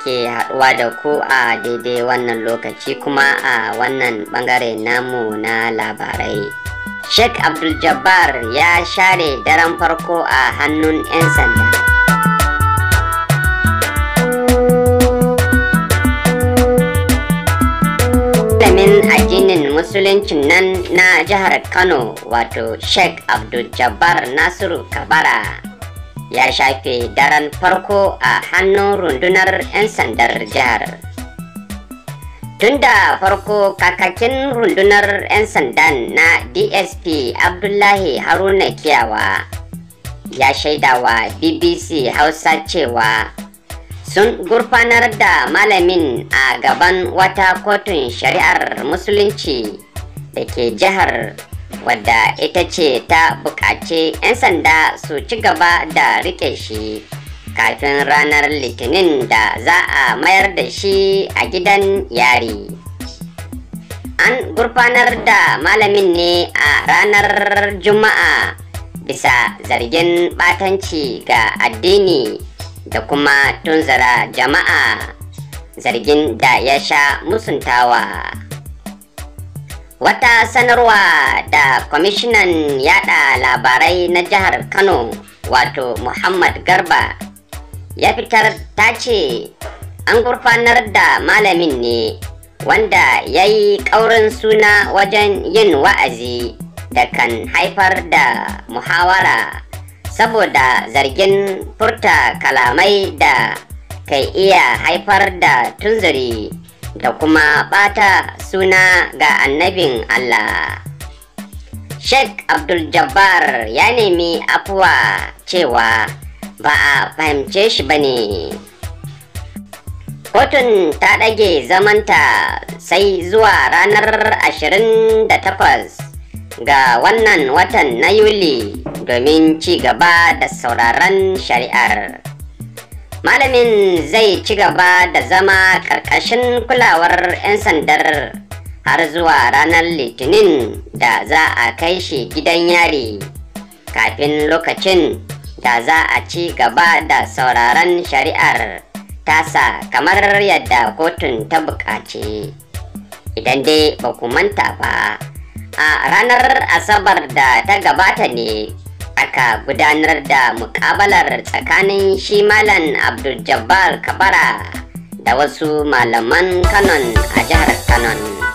sake haɗuwa da ku a daidai wannan lokaci kuma a wannan bangare namu na labarai. Sheikh Abdul Jabbar ya share daren farko a hannun 'yan sanda. Malamin addinin Musuluncin nan na jihar Kano, wato Sheikh Abdul Jabbar Nasiru Kabara, ya shafe daren farko a hannun rundunar 'yan sandar jihar. Tunda farko, kakakin rundunar 'yan sandan na DSP Abdullahi Haruna Kiyawa ya shaidawa BBC Hausa cewa sun gurfanar da malamin a gaban wata kotun shari'ar Musulunci da ke jihar, wadda ita ce ta buƙaci 'yan sanda su ci gaba da rike shi kafin ranar Litinin da za a mayar da shi a gidan yari. An gurfanar da malamin ne a ranar Juma'a bisa zargin ɓatanci ga addini da kuma tunzara jama'a, zargin da ya sha musuntawa. Wata sanarwa da kwamishinan yada labarai na jihar Kano, wato Muhammad Garba, ya fitar ta ce an gurfanar da malamin ne wanda ya yi ƙaurin suna wajen yin wa'azi da kan haifar da muhawara saboda zargin furta kalamai da kai iya haifar da tunzuri da kuma bata suna ga annabin Allah. Sheikh Abdul Jabbar ya nemi afuwa cewa ba a fahimce shi ba ne. Kotun ta ɗage zamanta sai zuwa ranar 28 ga wannan watan na Yuli domin ci gaba da sauraron shari'ar. Malamin zai ci gaba da zama ƙarƙashin kulawar 'yan sandar har zuwa ranar Litinin da za a kai shi gidan yari, kafin lokacin da za a ci gaba da sauraron shari'ar tasa kamar yadda kotun ta buƙaci. Idan dai ba ku manta ba, a ranar Asabar da ta gabata ne aka gudanar da mukabalar tsakanin shi Malam Abdul Jabbar Kabara da wasu malaman Kanon a jihar Kanon.